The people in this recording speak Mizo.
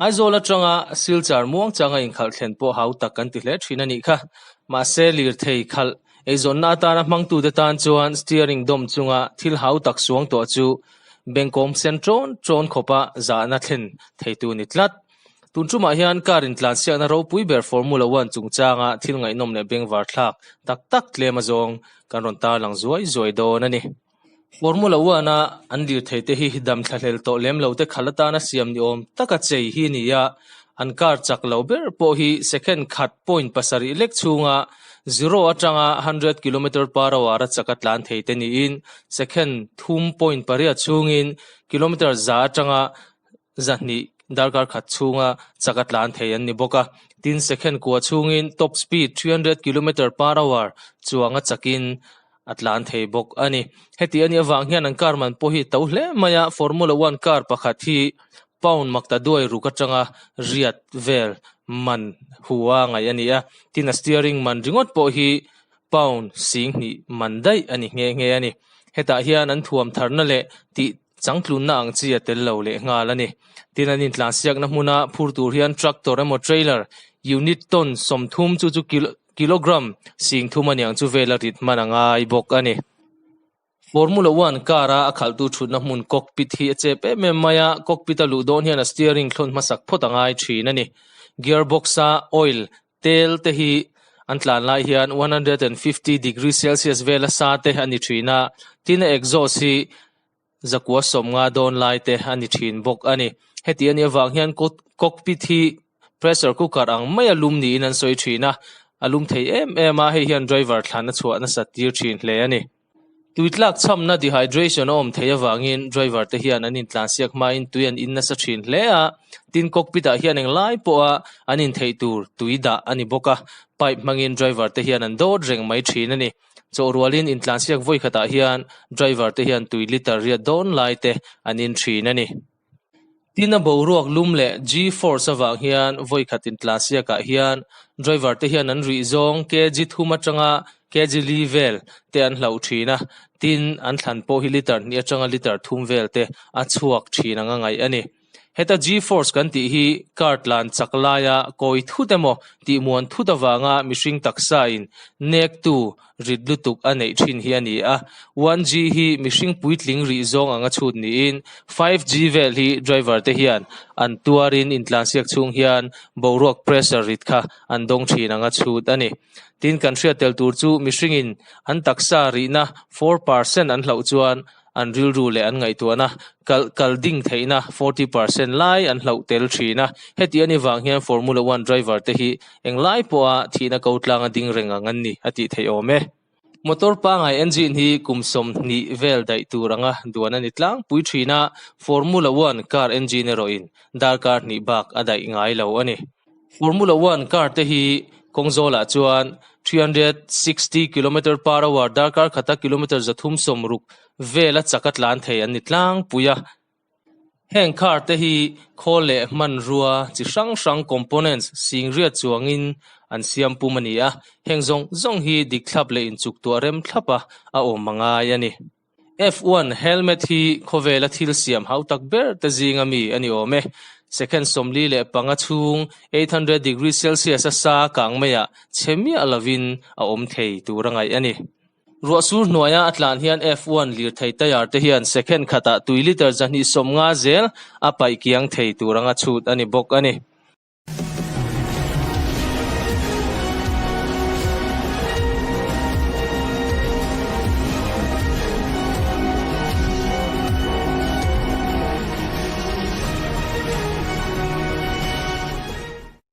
Aizawl atanga Silchar muangchanga inkhalh thlen pawh hau tak kan ti hle thin a nih kha. Mahse lirthei khalh eizawnna atana hmangtute tan chuan steering dawm chunga thil hau tak suang tawh chu bengkawm sen ṭawn ṭawn khawpa zahna thlen theitu ni tlat. Tun ṭumah hian car intlansiakna ropui ber Formula One chungchanga thil ngaihnawm leh bengvar thlak tak tak tlem azawng kan rawn tarlang zuai zuai dawn a ni. Formula One-a an lirthei te hi dam thlahlel tawh lem lo te khalh atana siam ni awm taka chei hi a ni a, an car chak lo ber pawh hi second khat point pasarih lek chhunga zero atanga hundred kilometre per hour a chak a tlan thei te niin second thum point pariat chhungin kilometre za atanga 200 darkar khat chhunga chak a tlan thei an ni bawk a. Tin, second kua chhungin top speed 300 kilometre per hour chuang a chakin a tlan thei bawk a ni. Heti a nih avang hian an car man pawh hi to hle mai a, Formula One car pakhat hi pound makta duai ruk atanga riat vel man hu a ngaih a ni a. Tin, a steering man ringawt pawh hi pound 2000 man daih a ni nghe nghe a ni. Hetah hian an thuam tharna leh tih Changtlunna ang chi a tel lo leh nghal a ni. Tin, an intlansiakna hmuna phur tur hian tractor emaw trailer unit ton 30 chu chu kilogram 3000 a niang chu vel a rit hman a ngai bawk a ni. Formula One car a a khalhtu thutna hmun cockpit hi a chep em em mai a, cockpit a luh dawn hian a steering thlawn hmasak phawt a ngai thin a ni. Gearbox a oil tel te hi an tlan lai hian 150 degree celsius vela sa te a ni thin a, tin a exhaust hi zakua 50 dawn lai te a ni thin bawk a ni. Heti a nih avang hian cockpit hi pressure cooker ang maia lum niin an sawi thin a, a lum thei em em a, hei hian driver thlan a chhuah nasat tir thin hle a ni. Tui tlak chhamna dehydration a awm theih avangin driver te hian an intlansiak hmain tui an in nasa thin hle a, tin cockpit ah hian englai pawha an intheih tur tui dah a ni bawk a, pipe hmangin driver te hian an dawt reng mai thin a ni. Chawhrualin intlansiak vawikhatah hian driver te hian tui litre riat dawn lai te an in thin a ni. Tin a boruak lum leh G-force avang hian vawikhat intlansiakah hian driver te hian an rih zawng kg thum atanga kg li vel te an hlauh thin a, tin an thlan pawh hi litre hnih atanga litre thum vel te a chhuak thin anga ngaih a ni. Heta G-force kan tih hi car tlan chak laia kawi thut emaw tihmuan thut avanga mihring taksa in nektu rit lutuk a neih thin hi a ni a, 1G hi mihring puitling rih zawng anga chhut niin 5G vel hi driver te hian an tuarin intlansiak chhung hian boruak pressure rit kha an dawng thin anga chhut a ni. Tin, kan hriat tel tur chu mihringin an taksa rihna 4% an hlauh chuan an rilru leh an ngaihtuahna kal kal ding theihna 40% lai an hlauh tel thin a, heti a ni vang hian Formula One driver te hi englai pawha thihna ko tlanga ding reng ang an ni a tih theih awm e. Motor pangai engine hi kum 20 vel daih tur anga duan a ni tlangpui thin a, Formula One car engine erawhin darkar hnih bak a daih ngai lo a ni. Formula One car te hi kawng zawlah chuan 360 kilometer per hour darkar khata kilometer 360 vela chaka tlan thei an ni tlangpui a. Heng car te hi khawl leh hmanrua chi hrang hrang components singriat chuangin an siam pum a ni a, heng zawng zawng hi dik thlap leh inchuk tuah rem thlapa a awm a ngai a ni. F1 helmet hi khawvela thil siam hau tak ber te zinga mi a ni awm e. Second 45 chhung 800 degree Celsius a sa kang maiah chhe miah lovin a awm thei tur a ngaih a ni. Ruahsur hnuaia a tlan hian F1 lirthei tyre te hian second khatah tui litre 250 zel a paih kiang thei tur anga chhut a ni bawk a ni.